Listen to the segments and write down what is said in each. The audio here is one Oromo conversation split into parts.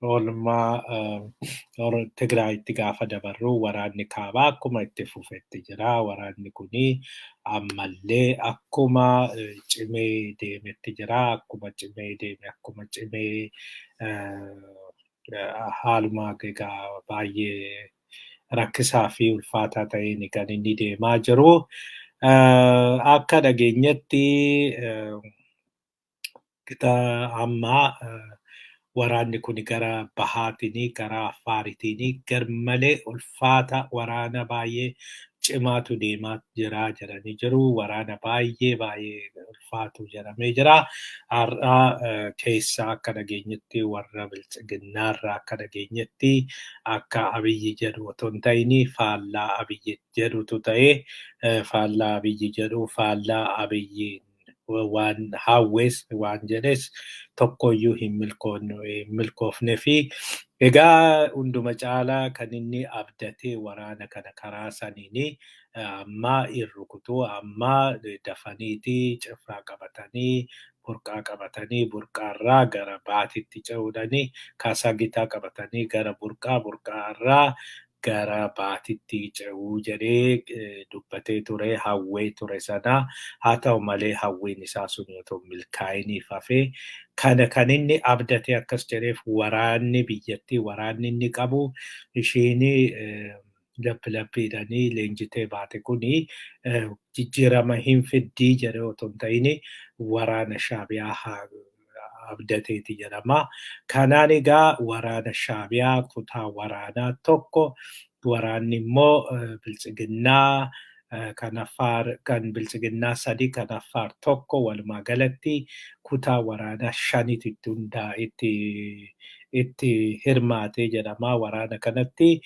Oolmaa Tigraayitti gaafa dabarru waraanni kaabaa akkuma itti fufetti jira. Waraanni kuni ammallee akkuma cimee deemetti jira. Akkuma cimee deeme, akkuma cimee haaluma egaa baay'ee rakkisaa fi ulfaataa ta'een kan inni deemaa jiru. Akka dhageenyetti ammaa waraanni kun gara bahaatiin, gara Affaaritiin garmalee ulfaata, waraana baay'ee cimaatu deemaa jira jedhanii jiru. Waraana baay'ee baay'ee ulfaatu jedhamee jira. Har'a keessaa akka dhageenyetti, warra biltsiginnaarraa akka dhageenyetti, akka Abiyyi jedhu otoo hin ta'in faallaa Abiyyi jedhutu ta'e. Faallaa Abiyyi jedhu, faallaa Abiyyi waan hawwees waan jedhes tokkoyyuu hin milkoofne. Fi egaa hunduma caalaa kan inni abdatee waraana kana karaa saniini amma hin rukutuu, amma dafaniiti cifraa qabatanii, burqaa qabatanii, burqaarraa gara baatitti ce'uudhani, kaasaa qabatanii gara burqaa, burqaarraa gara baatitti ce'uu jedhee dubbatee ture, hawwee ture sana. Haa ta'u malee, hawwiin isaa sun otoo milkaa'iniif hafee. Kana kan inni abdatee akkas jedheef, waraanni biyyattii, waraanni inni qabu, ishiin labbi labbiidhanii leenjitee baate kuni jijjiirama hin fiddii jedhee otoo hin ta'in waraana Shaabiyaa abdateeti jedhama. Kanaan egaa waraana Shaabiyaa kutaa waraanaa tokko, waraanni immoo biltsiginnaa kan Affaar, kan biltsiginnaa sadi, kan Affaar tokko, walumaa galatti kutaa waraanaa shanitu itti hundaa itti hirmaatee jedhama. Waraana kanatti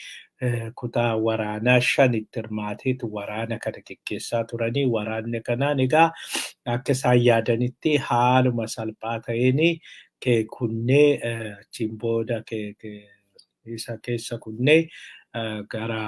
kutaa waraanaa shan itti hirmaateetu waraana kana geggeessaa turanii. Waraanni kanaan egaa akka isaan yaadanitti haaluma salphaa ta'een kunnee achiin booda isa keessa kunnee gara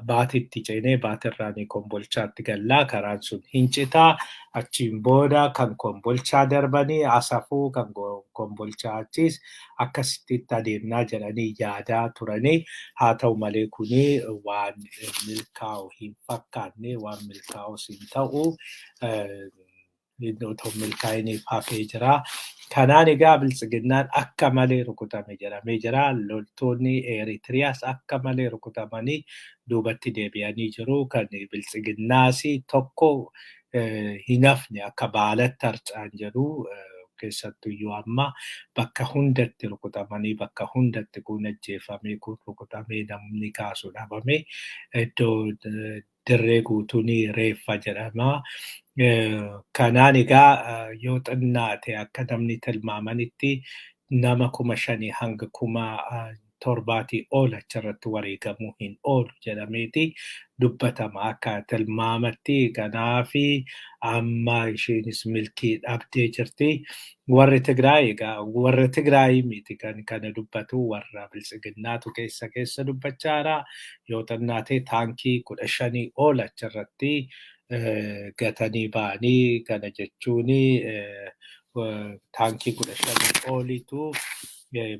baatitti ceenee, baatirraan Kombolchaatti gallaa, karaan sun hin citaa, achiin booda kan Kombolchaa darbanii Asafuu, kan Kombolchaa achis akkasitti adeemnaa jedhanii yaadaa turanii. Haa ta'u malee, kuni waan milkaa'u hin fakkaanne, waan milkaa'us hin ta'u, otoo milkaa'iniif hafee jira. Kanaan egaa biltsiginnaan akka malee rukutame jedhamee jira. Loltoonni Eritiriyaas akka malee rukutamanii duubatti deebi'anii jiru. Kan biltsiginnaas tokko hin hafne, akka baalatti harca'an jedhu. Keessattuyyuu amma bakka hundatti rukutamanii, bakka hundatti kun ajjeefamee, kun rukutamee, namni kaasu dhabame, iddoo dirree guutuun reeffa jedhama. Kanaan egaa yoo xinnaate akka namni tilmaamanitti nama 5,000 hanga 7,000 ol achirratti wareegamuu hin oolu jedhameeti dubbatama akka tilmaamatti. Kanaafi amma isheenis milkii dhabdee jirti. Warri Tigraay egaa, warra Tigraay miti kan kana dubbatu, warra biltsiginnaatu keessa keessa dubbachaa jira. Yoo xinnaate taankii 15 ol achirratti gatanii ba'anii. Kana jechuun taankii 15 olitu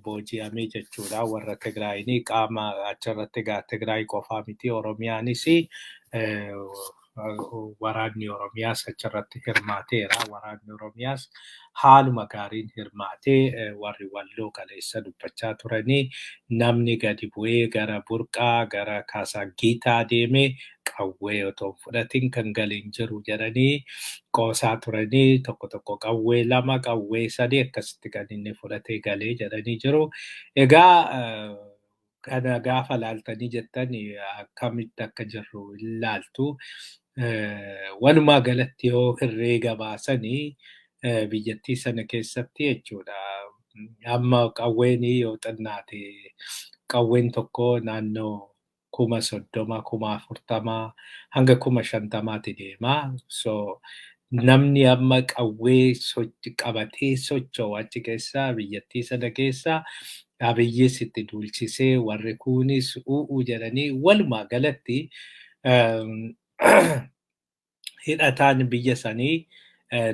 booji'amee jechuudha. Warra Tigraayini qaama achirratti egaa Tigraay qofaa miti, Oromiyaanis, waraanni Oromiyaas achirratti hirmaateera. Waraanni Oromiyaas haaluma gaariin hirmaatee, warri Walloo kaleessa dubbachaa turanii, namni gadi bu'ee gara burqaa, gara Kaasaangiitaa deemee qawwee otoo hin fudhatin kan gale hin jiru jedhanii qoosaa turanii. Tokko tokko qawwee lama, qawwee sadi akkasitti kan inni fudhatee galee jedhanii jiru. Egaa kana gaafa laaltanii jettan akkamitti akka jirru ilaaltu. Walumaa galatti yoo herreega baasanii biyyattii sana keessatti jechuudha. Amma qawween yoo xinnaate qawween tokko naannoo 30,000, 40,000 hanga 50,000tti deema. So namni amma qawwee qabatee socho'u achi keessa, biyyattii sana keessa, Abiyyis itti duulchisee, warri kunis u'uu jedhanii, walumaa galatti hidhataan biyya sanii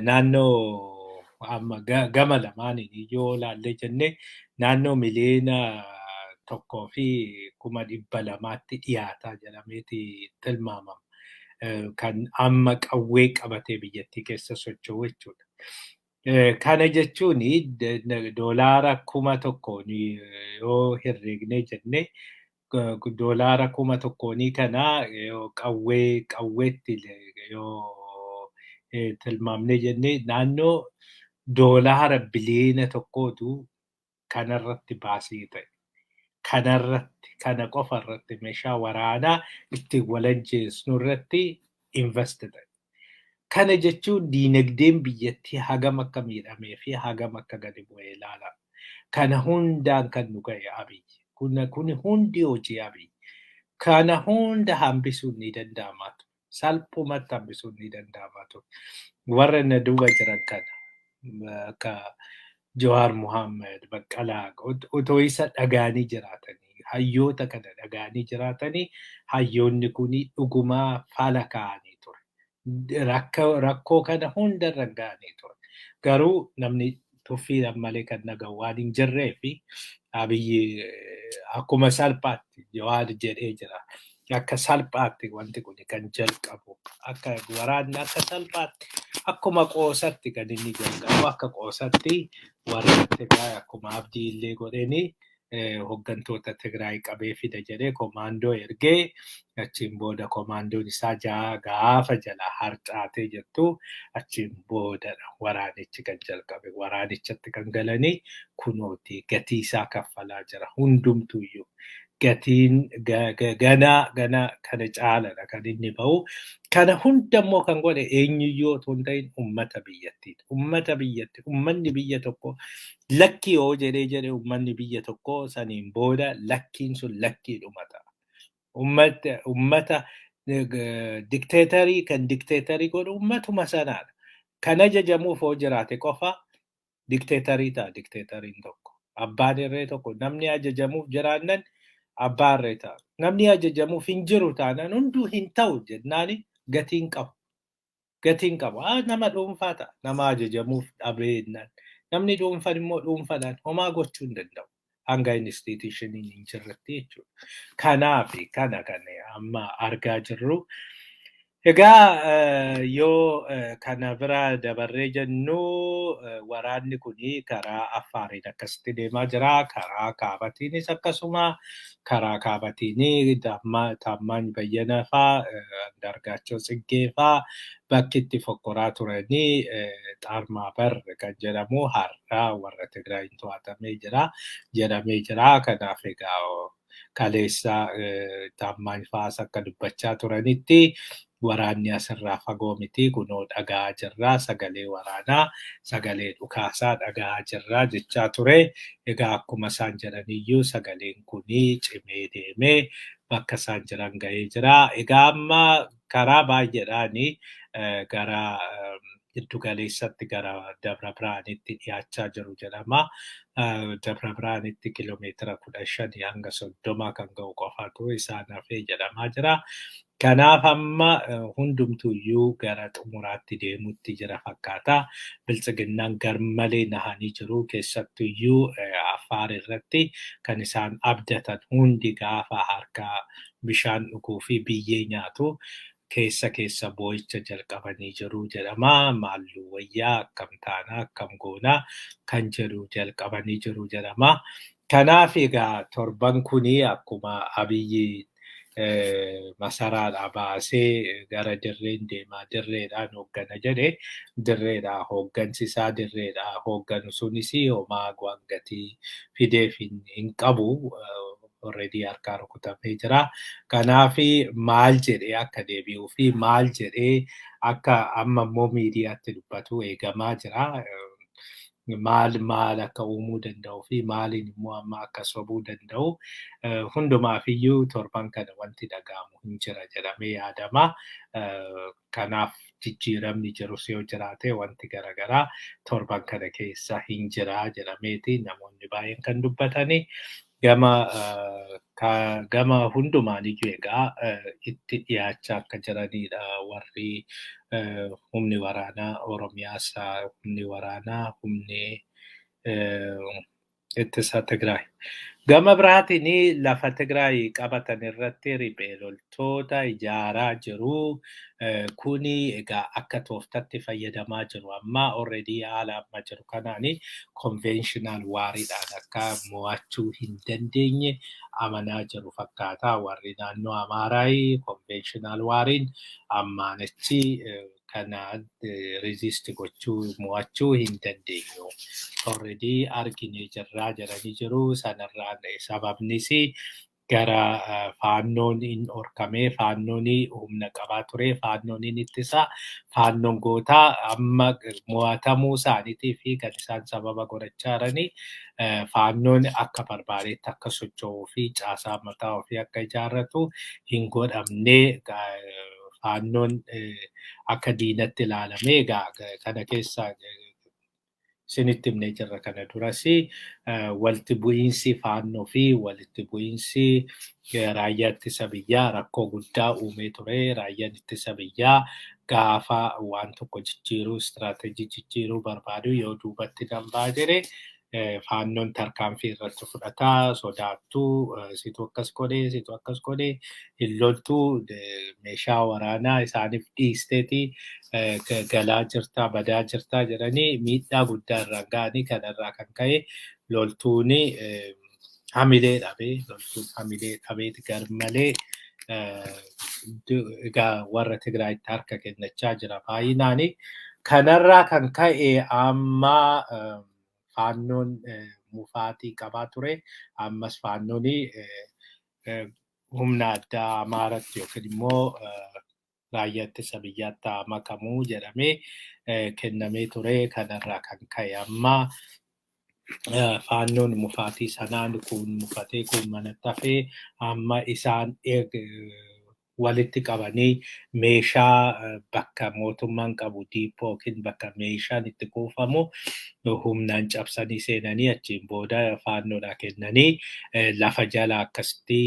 naannoo Amma gama lamaaniin yoo ilaalle jennee naannoo 1,200,000tti dhiyaataa jedhameeti tilmaamama. Kan amma qawwee qabatee biyyattii keessa socho'u jechuudha. Kana jechuun doolaara 1,000 yoo herreegnee jennee doolaara 1,000 kana yoo qawwee qawweetti yoo tilmaamnee jennee naannoo doolaara biliyoona 1tu kanarratti baasii ta'e. Kanarratti kana qofa irratti meeshaa waraanaa ittiin walajjeesnu irratti invest ta'e. Kana jechuun diinagdeen biyyattii hagam akka miidhamee fi hagam akka gadi bu'ee ilaala. Kana hundaan kan nu ga'e Abiyyi. Kun hundi hojii Abiyyi. Kana hunda hambisuun ni danda'ama ture. Salphumatti hambisuun ni danda'ama ture. Warra na duuba jiran kana akka Jawaar Muhammad, Baqqalaa otoo isa dhagaanii jiraatanii, hayyoota kana dhagaanii jiraatanii, hayyoonni kun dhugumaa fala kaa'anii ture. Rakkoo kana hundarra ga'anii ture. Garuu namni tuffiidhaan malee kan dhaga'u waan hin jirree fi Abiyyi akkuma salphaatti Jawaar jedhee jira. Akka salphaatti wanti kun kan jalqabu. Akka waraanni akka salphaatti akkuma qoosatti kan inni jalqabu, akka qoosatti warra Tigraay akkuma Abdii illee godhanii hooggantoota Tigraay qabee fida jedhee komaandoo ergee, achiin booda komaandoon isaa gaafa jala harcaatee jettu achiin booda waraanichi kan jalqabe. Waraanichatti kan galanii kunooti gatii isaa kaffalaa jira hundumtuyyuu. Gatiin ganaa ganaa kana caaladha kan inni ba'u. Kana hundammoo kan godhe eenyuyyuu otoo hin ta'in uummata biyyattiiti. Uummata biyyatti, uummanni biyya tokko lakkii yoo jedhee jedhe, uummanni biyya tokko saniin booda lakkiin sun lakkiidhuma ta'a. Uummata dikteetarii kan dikteetarii godhu uummatuma sanaadha. Kan ajajamuuf yoo jiraate qofa dikteetarii ta'a dikteetariin tokko. Abbaan irree tokko namni ajajamuuf jiraannan abbaa irree ta'a. Namni ajajamuuf hin jiru taanaan hunduu hin ta'u jennaani gatiin qabu. Gatiin qabu. Nama dhuunfaa ta'a. Nama ajajamuuf dhabee jennaan. Namni dhuunfaan immoo dhuunfaadhaan homaa gochuu hin danda'u. Hanga institutioniin hin jirretti jechuudha. Kanaaf kana kan amma argaa jirru. Egaa yoo kana bira dabarree jennu, waraanni kun karaa Affaariin akkasitti deemaa jira. Karaa Kaabatiinis akkasuma. Karaa Kaabatiin Taammaany Bayyana faa, Andargaachoo Tsiggee faa bakki itti fokkoraa turanii Xaarmaa Bar kan jedhamu har'a warra Tigraayin to'atamee jira jedhamee jira. Kanaaf egaa kaleessa Taammaany fa'aas akka dubbachaa turanitti waraanni asirraa fagoo miti, kunoo dhagaa jirraa, sagalee waraanaa, sagalee dhukaasaa dhagaa jirraa jechaa ture. Egaa akkuma isaan jedhaniyyuu sagaleen kunii cimee deemee bakka isaan jiran ga'ee jira. Egaa amma karaa baay'eedhaani gara giddu galeessatti, gara Dabra Biraanitti dhiyaachaa jiru jedhama. Dabra Biraanitti kiiloomeetira 15 hanga 30 kan ga'u qofaatu isaan hafee jedhamaa jira. Kanaaf amma hundumtuyyuu gara xumuraatti deemutti jira fakkaata. Biltsiginnaan garmalee nahanii jiru, keessattuyyuu Affaar irratti kan isaan abdatan hundi gaafa harka bishaan dhuguu fi biyyee nyaatu keessa keessa boo'icha jalqabanii jiru jedhama. Maalluu wayyaa, akkam taanaa, akkam goonaa kan jedhu jalqabanii jiru jedhama. Kanaaf egaa torban kuni akkuma Abiyyi masaraadhaa baasee gara dirreen deemaa, dirreedhaan hooggana jedhe, dirreedhaa hooggansi isaa dirreedhaa hoogganu sunis homaa waan gatii fideef hin qabu. Already harkaa rukutamee jira. Kanaaf maal jedhee akka deebi'uu fi maal jedhee akka amma immoo miidiyaatti dubbatu eegamaa jira. Maal maal akka uumuu danda'uu fi maaliin immoo amma akka sobuu danda'u hundumaafiyyuu torban kana wanti dhaga'amu hin jira jedhamee yaadama. Kanaaf jijjiiramni jirus yoo jiraate wanti garaagaraa torban kana keessa hin jira jedhameeti namoonni baay'een kan dubbatani. Gama Gama hundumaaniyyuu egaa itti dhiyaachaa akka jiranidha warri humni waraanaa Oromiyaas, humni waraanaa, humni ittisa Tigraay. Gama biraatiin lafa Tigraay qabatan irratti riphee loltoota ijaaraa jiru. Kuni egaa akka tooftatti fayyadamaa jiru. Amma already haala amma jiru kanaani conventional wariidhaan akka mo'achuu hin dandeenye amanaa jiru fakkaata. Warri naannoo Amaaraa conventional wariin ammaan achi kana resist gochuu, mo'achuu hin dandeenyu. Already arginee jirraa jedhanii jiru. Sanarraan sababnis gara faannoon hin dhorkamee, faannoon humna qabaa ture, faannoon hin ittisa, faannoon gootaa amma mo'atamuu isaaniitii fi kan isaan sababa godhachaa jiranii faannoon akka barbaadetti akka socho'uu fi caasaa mataa ofii akka ijaarratu hin godhamne, faannoon akka diinatti ilaalamee. Egaa kana keessa isinitti himnee jirra kana duras, walitti bu'iinsi faannoo fi walitti bu'iinsi raayyaa ittisa biyyaa rakkoo guddaa uumee ture. Raayyaan ittisa biyyaa gaafa waan tokko jijjiiruu, istiraateejii jijjiiruu barbaadu, yoo duubatti dambaa jedhe faannoon tarkaanfii irratti fudhataa, sodaattuu, situ akkas godhee, situ akkas godhee, hin loltuu, meeshaa waraanaa isaaniif dhiisteeti galaa jirtaa, badaa jirtaa jedhanii miidhaa guddaa irraan ga'anii. Kanarraa kan ka'e loltuuni hamilee dhabee, loltuun hamilee dhabeeti garmalee egaa warra Tigraayitti harka kennachaa jira baay'inaani. Kanarraa kan ka'e amma faannoon mufaatii qabaa ture. Ammas faannoon humna addaa Amaaratti yookiin immoo raayyaa ittisa biyyaatti haa makamuu jedhamee kennamee ture. Kanarraa kan ka'e amma faannoon mufaatii sanaan kun mufatee, kun manatti hafee, amma isaan walitti qabanii meeshaa bakka mootummaan qabu, diippoo yookiin bakka meeshaan itti kuufamu humnaan cabsanii seenanii, achiin booda faannoodhaa kennanii lafa jala akkasitti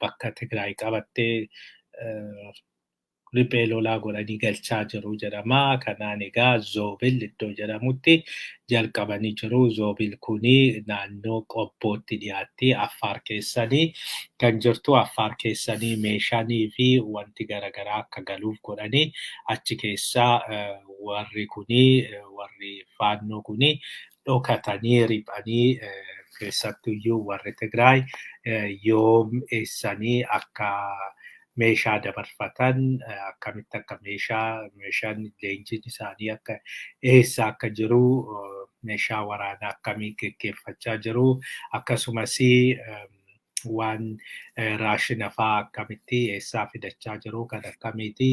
bakka Tigraay qabattee riphee lolaa godhanii galchaa jiru jedhama. Kanaan egaa Zoobil iddoo jedhamutti jalqabanii jiru. Zoobil kuni naannoo Qobbootti dhiyaatti. Affaar keessanii kan jirtu. Affaar keessanii meeshaanii fi wanti garaagaraa akka galuuf godhanii achi keessaa warri kuni, warri faannoo kuni dhokatanii riphanii, keessattuyyuu warri Tigraay yoom eessanii akka meeshaa dabarfatan, akkamitti akka meeshaan leenjiin isaanii akka eessa akka jiru, meeshaa waraanaa akkamii geggeeffachaa jiru, akkasumas waan raashina fa'aa akkamitti eessaa fidachaa jiru, kan akkamiiti,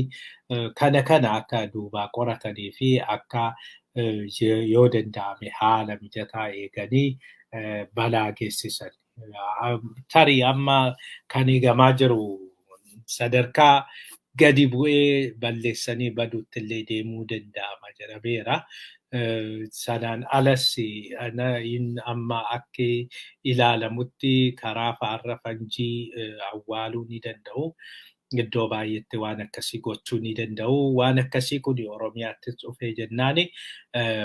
kana akka duubaa qoratanii fi akka yoo danda'ame haala mijataa eeganii balaa geessisan. Tarii amma kan eegamaa jiru sadarkaa gadi bu'ee balleessanii baduutti illee deemuu danda'ama jedhameera. Sanaan alas amma akka ilaalamutti karaa fa'aarra fanjii awwaaluu ni danda'u. Iddoo baay'eetti waan akkasii gochuu ni danda'u. Waan akkasii kun Oromiyaattis dhufee jennaani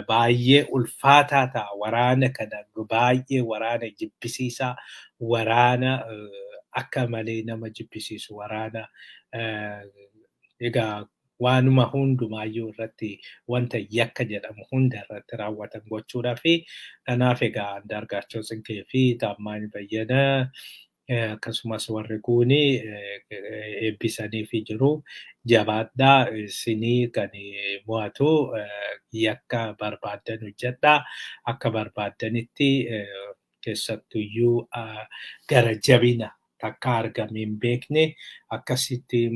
baay'ee ulfaataa ta'a. Waraana kana baay'ee waraana jibbisiisaa, waraana akka malee nama jibbisiisu, waraana egaa waanuma hundumaayyuu irratti wanta yakka jedhamu hunda irratti raawwatan gochuudhaa fi kanaaf egaa Andaargaachoo Tsiggee fi Taammaany Bayyana akkasumas warri kuuni eebbisanii fi jiru. Jabaadhaa, isinii kan mo'atu, yakka barbaaddan hojjedhaa, akka barbaaddanitti, keessattuyyuu gara jabina takka argame hin beekne akkasitti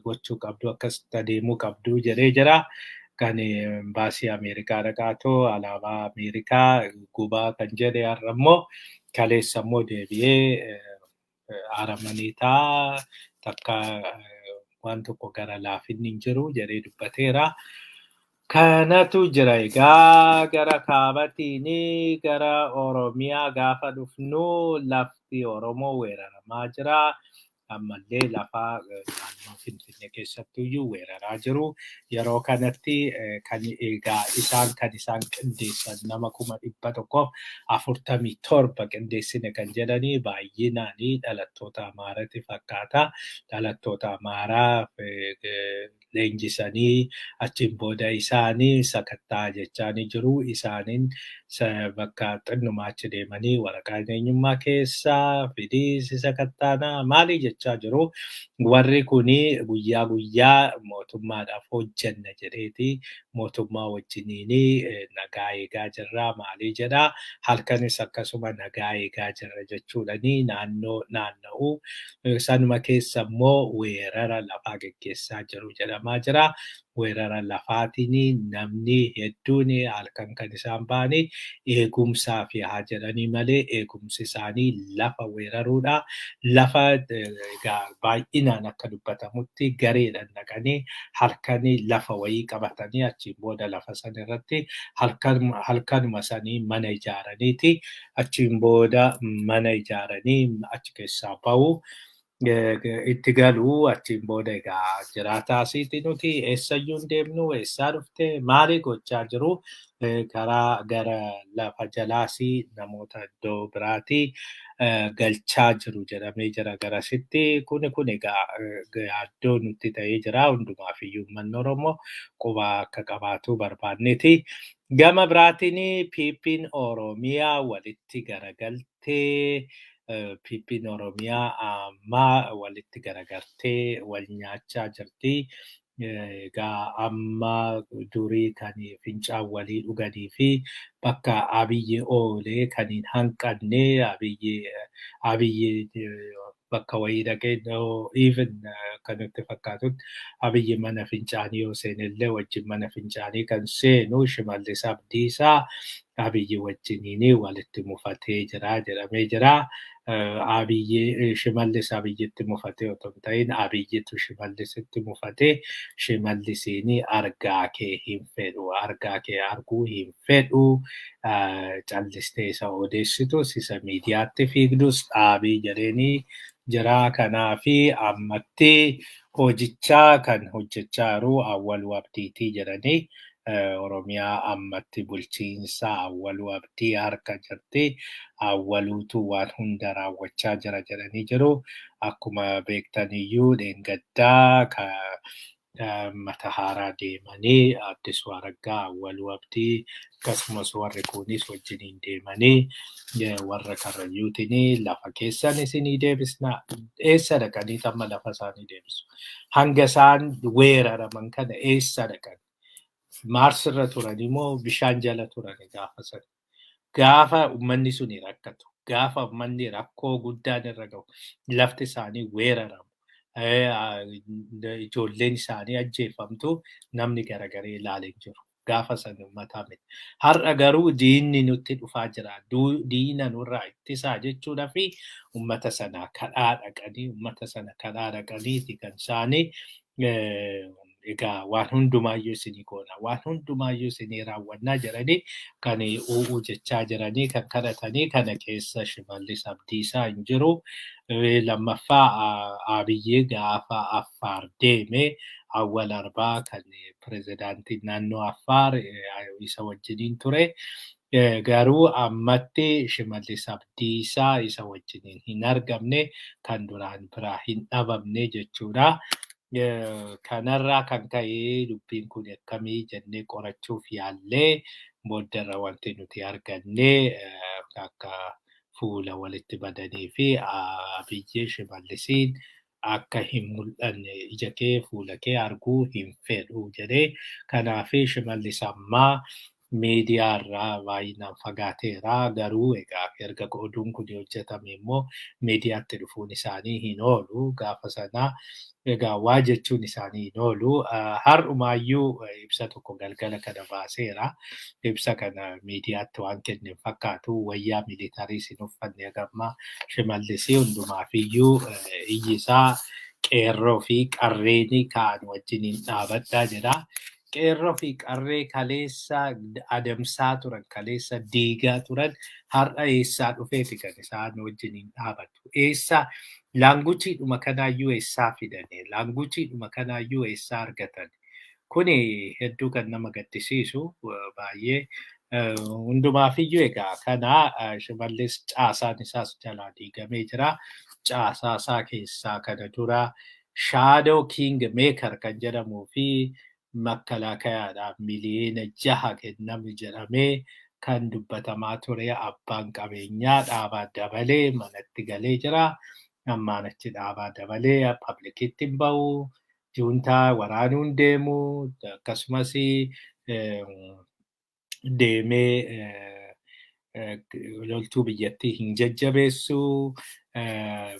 gochuu qabdu, akkasitti adeemuu qabdu jedhee jira. Kan baasii Ameerikaa dhaqaatoo alaabaa Ameerikaa gubaa kan jedhe har'a immoo, kaleessa immoo deebi'ee aramaniitaa takka waan tokko gara laafinni hin jiru jedhee dubbateera. Kanatu jira egaa gara kaabatiin gara Oromiyaa gaafa dhufnu lafti Oromoo weeraramaa jira. Ammallee lafa naannoo Finfinnee keessattuyyuu weeraraa jiru. Yeroo kanatti kan egaa isaan kan isaan qindeessan nama 147,000 qindeessine kan jedhanii baay'inaanii dhalattoota Amaarati fakkaata. Dhalattoota Amaaraa leenjisanii achiin booda isaanii sakattaa jechaanii jiru. Isaaniin bakka xinnumaa achi deemanii waraqaa eenyummaa keessaa fidii si sakattaanaa maalii jechaa jiru. Warri kuni guyyaa guyyaa mootummaadhaaf hojjenna jedheeti mootummaa wajjiniini nagaa eegaa jirra maalii jedha. Halkanis akkasuma nagaa eegaa jirra jechuudhani naannoo naanna'u. Sanuma keessa immoo weerara lafaa geggeessaa jiru jedhamaa jira. Weerara lafaatiin namni hedduun halkan kan isaan ba'anii eegumsaa fi haa jedhanii malee eegumsi isaanii lafa weeraruudha. Lafa egaa baay'inaan akka dubbatamutti gareedhaan dhaqanii halkanii lafa wayii qabatanii achiin booda lafa sana irratti halkanuma sanii mana ijaaraniiti. Achiin booda mana ijaaranii achi keessaa bahu. Itti galuu achiin booda egaa jiraataa asiiti nuti eessayyuu hin deemnu, eessaa dhufte, maali gochaa jiru, karaa gara lafa jalaasii namoota iddoo biraatii galchaa jiru jedhamee jira garasitti. Kun egaa yaaddoo nutti ta'ee jira. Hundumaaf iyyuu uummanni Oromoo quba akka qabaatu barbaanneeti. Gama biraatiin PP'n Oromiyaa walitti garagaltee, PP'n Oromiyaa amma walitti garagartee wal nyaachaa jirti. Egaa amma durii kan fincaan walii dhuganii fi bakka Abiyyi oolee kan hin hanqanne, Abiyyi bakka wayii dhaqee, even kan nutti fakkaatutti Abiyyi mana fincaanii yoo seenellee wajjin mana fincaanii kan seenu Shimallis Abdiisaa Abiyyi wajjiniin walitti mufatee jira jedhamee jira. Abiyyi Shimallis Abiyyitti mufatee otoo hin ta'in Abiyyitu Shimallisitti mufatee, Shimallisiin argaa kee hin fedhu, argaa kee arguu hin fedhu, callistee isa odeessitus isa miidiyaatti fiigdus dhaabii jedheenii jira. Kanaafi ammatti hojichaa kan hojjechaa jiru Awwaluu Abdiitii jedhanii, Oromiyaa ammatti bulchiinsa Awwaluu Abdii harka jirti. Awwaluutu waan hunda raawwachaa jira jedhanii jiru. Akkuma beektaniyyuu dheengaddaa mata haaraa deemanii Addisuu Araggaa, Awwaluu Abdii akkasumas warri kunis wajjiniin deemanii warra Karrayyuutiin lafa keessan isinii deebisna. Eessa dhaqanii amma lafa isaanii deebisu? Hanga isaan weeraraman kana eessa dhaqan? Maarsirra turanii moo bishaan jala turanii gaafa sana? Gaafa uummanni suni rakkatu, gaafa uummanni rakkoo guddaan irra gahu, lafti isaanii weeraramu, ijoolleen isaanii ajjeefamtu, namni garagaree ilaalee hin jiru. Gaafa sana uummataa miti. Har'a garuu diinni nutti dhufaa jira. Diina nurraa ittisaa jechuudha fi uummata sana kadhaa dhaqanii, uummata sana kadhaa dhaqaniiti kan isaanii egaa waan hundumaayyuu isinii goona, waan hundumaayyuu isinii raawwannaa jedhanii kan u'uu jechaa jiranii kan kadhatanii kana keessa Shimallis Abdiisaa hin jiru. Lammaffaa Abiyyi gaafa Affaar deeme Awwal Arbaa kan pirezidaantiin naannoo Affaar isa wajjiniin ture. Garuu ammatti Shimallis Abdiisaa isa wajjiniin hin argamne, kan duraan biraa hin dhabamne jechuudha. Kanarraa kan ka'e dubbiin kun akkamii jennee qorachuuf yaallee booddarra wanti nuti arganne akka fuula walitti badanii fi Abiyyi Shimallisiin akka hin mul'anne, ija kee fuula kee arguu hin fedhu jedhee. Kanaaf Shimallis ammaa miidiyaa irraa baay'inaan fagaateera. Garuu egaa erga oduun kun hojjetame immoo miidiyaatti dhufuun isaanii hin oolu. Gaafa sana egaa waa jechuun isaanii hin oolu. Har'umaayyuu ibsa tokko galgala kana baaseera. Ibsa kana miidiyaatti waan kenne hin fakkaatu. Wayyaa militarii hin uffanne hagamma Shimallisii. Hundumaafiyyuu iyyisaa qeerroo fi qarreeni ka'an wajjiniin dhaabadhaa jedha. Qeerroo fi qarree kaleessa adamsaa turan, kaleessa diigaa turan, har'a eessaa dhufeeti kan isaan wajjiniin dhaabatu? Eessaa languageidhuma kanaayyuu eessaa fidane? Languageidhuma kanaayyuu eessaa argatan? Kuni hedduu kan nama gaddisiisu baay'ee. Hundumaafiyyuu egaa kana Shimallis caasaan isaas jalaa diigamee jira. Caasaa isaa keessaa kana dura Shadow King Maker kan jedhamuu fi makkalaakayaadhaaf miliyoona 6 kenname jedhamee kan dubbatamaa ture abbaan qabeenyaa Dhaabaa Dabalee manatti galee jira. Ammaan achi Dhaabaa Dabalee publicitti hin bahu, juuntaa waraanuu hin deemu, akkasumas deemee loltuu biyyattii hin jajjabeessu.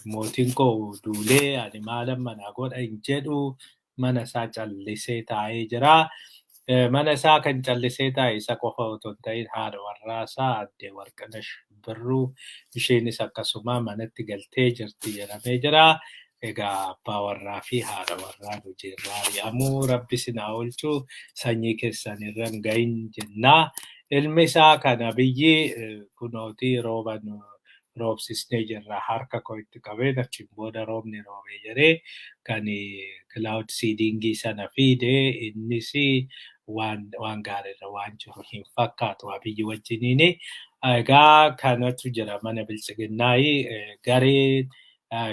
Mootiin koo duulee ani maalan manaa godha hin jedhu, mana isaa callisee taa'ee jira. Mana isaa kan callisee taa'e isa qofa otoo hin ta'in haadha warraa isaa Aadde Warqinash Birruu isheenis akkasuma manatti galtee jirti jedhamee jira. Egaa abbaa warraa fi haadha warraa hojiirraa ari'amuu, Rabbi isin haa oolchu, sanyii keessan irra hin gahin jennaa. Ilmi isaa kan Abiyyi kunooti rooba roobsisnee jirra, harka koo itti qabeen achiin booda roobni roobee jedhee kan cloud seedingii sana fiide, innis waan gaariirra waan jiru hin fakkaatu Abiyyi wajjiniini. Egaa kanatu jira mana Biltsiginnaayi. Garee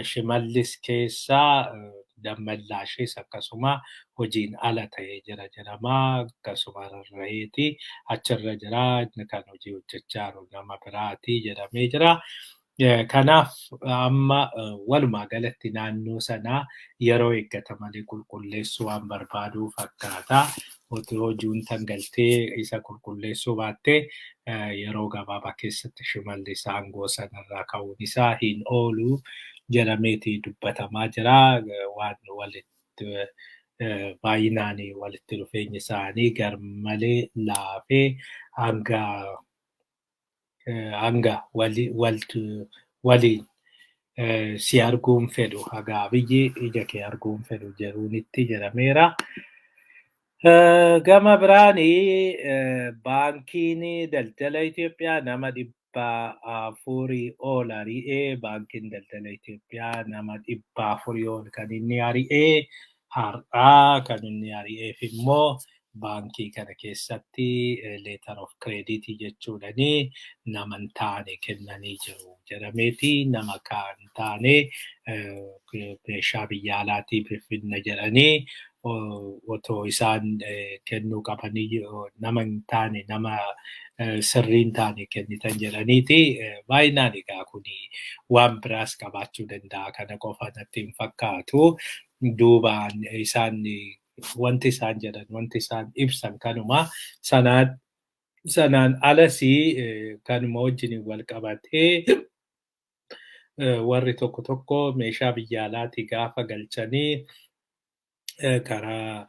Shimallis keessaa Dammallaashis akkasuma hojiin ala ta'ee jira jedhama. Akkasuma rarra'eeti achirra jira, inni kan hojii hojjechaa jiru nama biraati jedhamee jira. Kanaaf amma walumaa galatti naannoo sanaa yeroo eeggata malee qulqulleessuu waan barbaaduu fakkaata. Otoo juuntan galtee isa qulqulleessuu baattee yeroo gabaabaa keessatti Shimallis aangoo sanarraa ka'uun isaa hin oolu jedhameeti dubbatamaa jira. Waan walitti baay'inaan walitti dhufeenyi isaanii garmalee laafee hanga waliin si arguun fedhu, haga Abiyyi ija kee arguun fedhu jedhuunitti jedhameera. Gama biraani Baankiin Daldala Itoophiyaa nama 400 ol ari'ee. Baankiin Daldala Itoophiyaa nama 400 ol kan inni ari'ee har'aa, kan inni ari'eef immoo baankii kana keessatti letter of credit jechuudhani nama hin taane kennanii jiru jedhameeti, nama kan taane meeshaa biyya alaatiif finna jedhanii otoo isaan kennuu qabanii nama hin taane, nama sirrii hin taane kennitan jedhaniiti. Baay'inaan egaa kuni waan biraas qabaachuu danda'a, kana qofa natti hin fakkaatu. Duubaan isaan wanti isaan jedhan, wanti isaan ibsan kanuma. Sanaan alasii kanuma wajjin wal qabatee warri tokko tokko meeshaa biyya alaatii gaafa galchanii karaa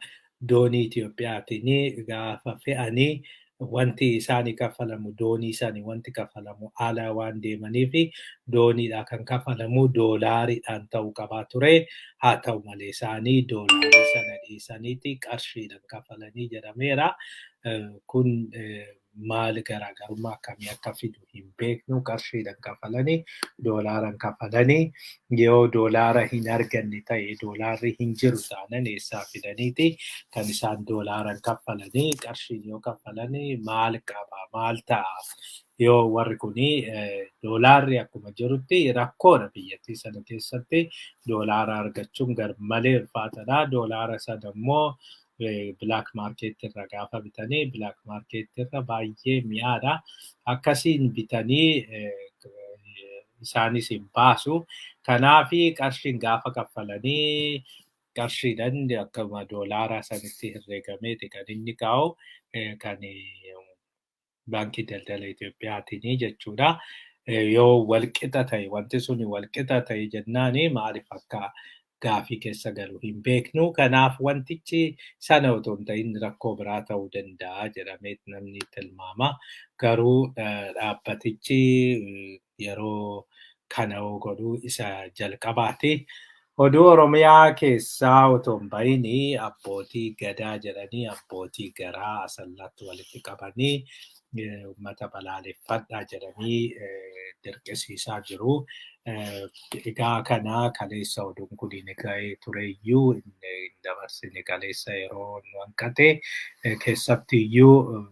doonii Itiyoophiyaatiin gaafa fe'anii wanti isaanii kaffalamu, doonii isaanii wanti kaffalamu ala waan deemaniif dooniidhaa kan kaffalamu doolaariidhaan ta'uu qabaa ture. Haa ta'u malee isaanii doolaarii sana dhiisaniiti qarshiidhaan kaffalanii jedhameera. Kun maal garaagarummaa akkamii akka fidu hin beeknu. Qarshiidhaan kaffalanii, doolaaraan kaffalanii, yoo doolaara hin arganne ta'e, doolaarri hin jiru taanan eessaa fidaniiti kan isaan doolaaraan kaffalanii? Qarshiin yoo kaffalanii maal qaba, maal ta'a? Yoo warri kuni doolaarri akkuma jirutti rakkoodha, biyyattii sana keessatti doolaara argachuun garmalee ulfaataadha. Doolaara sana immoo black market irra gaafa bitanii black market irra baay'ee mi'aadha. Akkasiin bitanii isaanis hin baasu. Kanaafi qarshiin gaafa kaffalanii qarshiidhaan akkuma doolaaraa sanitti herreegameeti kan inni kaa'u kan Baankii Daldala Itoophiyaatiin jechuudha. Yoo walqixa ta'e, wanti suni walqixa ta'e jennaani maaliif akka gaafii keessa galu hin beeknu. Kanaaf wantichi sana otoo hin ta'in rakkoo biraa ta'uu danda'a jedhamee namni tilmaama. Garuu dhaabbatichi yeroo kana godhu isa jalqabaati. Oduu Oromiyaa keessaa otoo hin bahin abbootii gadaa jedhanii abbootii garaa Asallaatti walitti qabanii uummata balaaleffadhaa jedhanii dirqisiisaa jiru. Egaa kana kaleessa oduun kun ni ga'ee tureyyuu hin dabarsine, kaleessa yeroo nu hanqate. Keessattiyyuu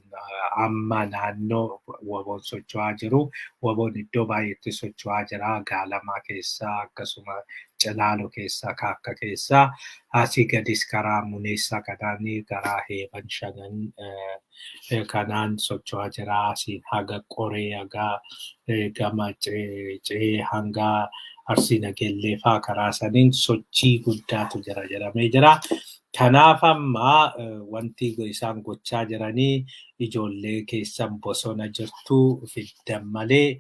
amma naannoo WBOn socho'aa jiru. WBOn iddoo baay'eetti socho'aa jira. Gaalamaa keessaa, akkasuma Cilaalo keessaa, Kaakka keessaa, asii gadis karaa Muneessaa kanaan, karaa Heeban Shanan kanaan socho'aa jira. Asiin haga Qoree, haga gama Ce'ee hanga Arsii Nageellee fa'aa karaa saniin sochii guddaatu jira jedhamee jira. Kanaaf amma wanti isaan gochaa jiranii ijoollee keessan bosona jirtu fiddan malee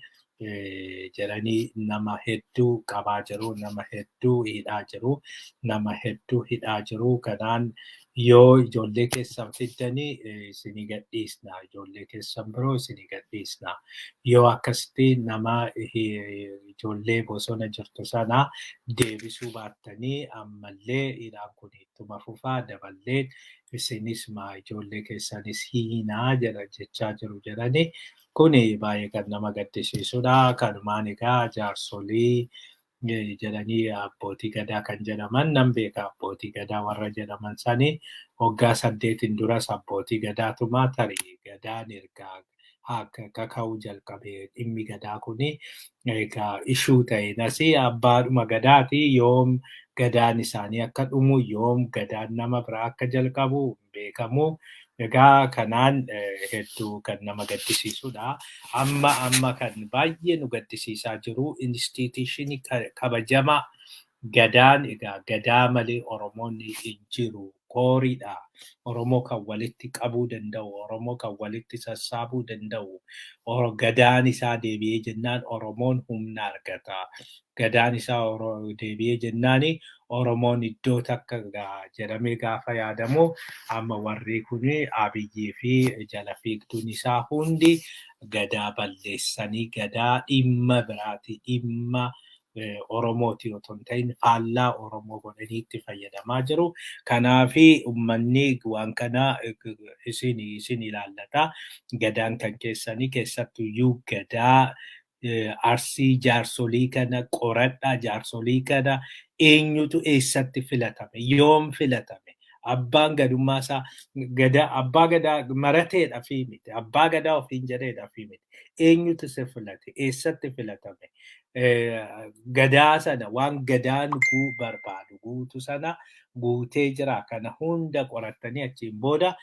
jedhanii nama hedduu qabaa jiru, nama hedduu hidhaa jiru, nama hedduu hidhaa jiru. Kanaan yoo ijoollee keessan fiddanii isinii gadhiisna, ijoollee keessan biroo isinii gadhiisna. Yoo akkasitti nama ijoollee bosona jirtu sana deebisuu baattanii ammallee hidhaan kun ittuma fufaa, daballee isinis maa ijoollee keessanis hiinaa jedha jechaa jiru jedhanii. Kuni baay'ee kan nama gaddisiisudha. Kanumaan egaa jaarsolii jedhanii abbootii gadaa kan jedhaman nan beeka. Abbootii gadaa warra jedhaman sanii waggaa 8n duras abbootii gadaatuma tarii gadaan ergaa kaka'uu jalqabe. Dhimmi gadaa kuni egaa ishuu ta'een asii abbaadhuma gadaati. Yoom gadaan isaanii akka dhumu, yoom gadaan nama biraa akka jalqabu beekamu. Egaa kanaan hedduu kan nama gaddisiisudha. Amma amma kan baay'ee nu gaddisiisaa jiru institution kabajamaa gadaan, egaa gadaa malee Oromoonni hin jiru. Kooriidha. Oromoo kan walitti qabuu danda'u, Oromoo kan walitti sassaabuu danda'u. Gadaan isaa deebi'ee jennaan Oromoon humna argata. Gadaan isaa deebi'ee jennaan Oromoon iddoo takka ga'a jedhamee gaafa yaadamu, amma warri kun Abiyyii fi jala fiigduun isaa hundi gadaa balleessanii gadaa dhimma biraati, dhimma Oromooti otoo hin ta'in faallaa Oromoo godhanii itti fayyadamaa jiru. Kanaafi uummanni waan kana isin ilaallata. Gadaan kan keessanii, keessattuyyuu gadaa Arsii, jaarsolii kana qoradhaa. Jaarsolii kana eenyutu eessatti filatame, yoom filatame, abbaan gadummaa isaa gadaa abbaa gadaa marateedha fi miti, abbaa gadaa ofiin jedheedha fi miti, eenyutu isa filate, eessatti filatame, gadaa sana waan gadaan guu barbaadu guutu sana guutee jira? Kana hunda qorattanii achiin booda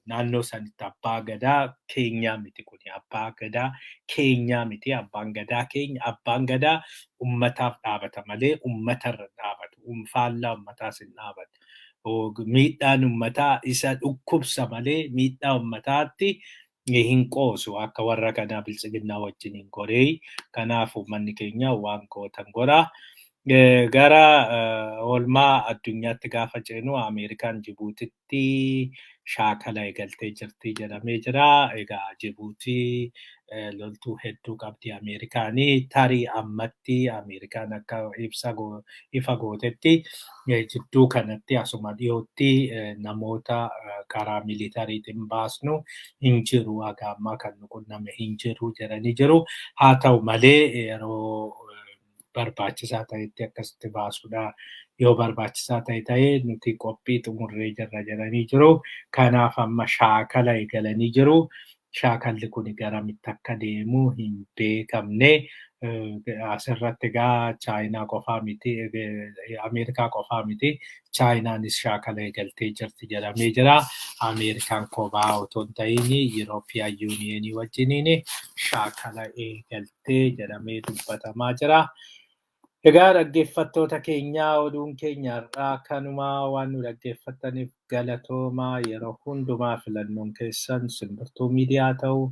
naannoo sanitti abbaa gadaa keenyaa miti kuni, abbaa gadaa keenyaa miti. Abbaan gadaa keenya, abbaan gadaa ummataaf dhaabata malee ummatarra dhaabatu, faallaa ummataas hin dhaabatu. Miidhaan ummataa isa dhukkubsa malee miidhaa ummataatti hin qoosu, akka warra kanaa Biltsiginnaa wajjin hin goree. Kanaaf uummanni keenya waan gootan godhaa. Gara oolmaa addunyaatti gaafa ceenu, Ameerikaan Jibuutitti shaakala eegaltee jirti jedhamee jira. Egaa Jibuutii loltuu hedduu qabdi Ameerikaanii. Tarii ammatti Ameerikaan akka ibsa ifa gootetti jidduu kanatti asuma dhiyootti namoota karaa militariitiin baasnu hin jiru, haga ammaa kan nu qunname hin jiru jedhanii jiru. Haa ta'u malee yeroo barbaachisaa ta'etti akkasitti baasuudha. Yoo barbaachisaa ta'e nuti qophii xumurree jirra jedhanii jiru. Kanaaf amma shaakala eegalanii jiru. Shaakalli kun garamitti akka deemu hin beekamne. Asirratti egaa Chaayinaa qofaa miti, Ameerikaa qofaa miti, Chaayinaanis shaakala eegaltee jirti jedhamee jira. Ameerikaan kophaa otoo hin ta'in European Unionii wajjiniin shaakala eegaltee jedhamee dubbatamaa jira. Egaa dhaggeeffattoota keenyaa, oduun keenya har'aa kanumaa. Waan nu dhaggeeffattaniif galatoomaa. Yeroo hundumaa filannoon keessan Simbirtuu Miidiyaa ta'u,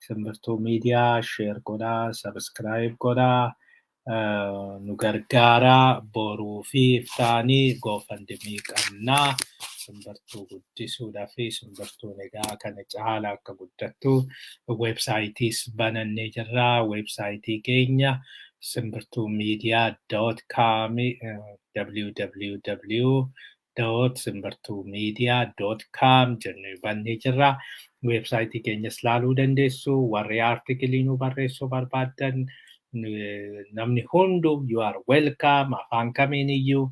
Simbirtuu Miidiyaa share godhaa, subscribe godhaa, nu gargaaraa. Boruu fi iftaanii GoFundMe qabnaa. Simbirtuu guddisuudhaa fi Simbirtuun egaa kana caala akka guddattu weebsaayitiis banannee jirra. Weebsaayitii keenya Simbirtuumedia.com, www.simbirtuumedia.com jennee bannee jirra. Weebsaayitii keenyas laaluu dandeessu. Warri article nu barreessuu barbaaddan, namni hundu, you are welcome. Afaan kamiin iyyuu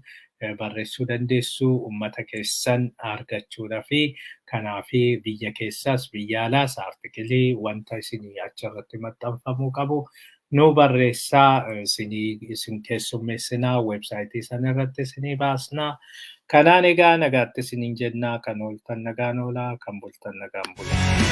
barreessuu dandeessu ummata keessan argachuudhaa fi kanaafi biyya keessaas biyya alaas article wanta isinii achirratti maxxanfamuu qabu nu barreessaa, isinii isin keessummeessinaa, weebsaayitii sana irratti isinii baasnaa. Kanaan egaa nagaatti isiniin jennaa. Kan ooltan nagaan oolaa, kan bultan nagaan bulaa.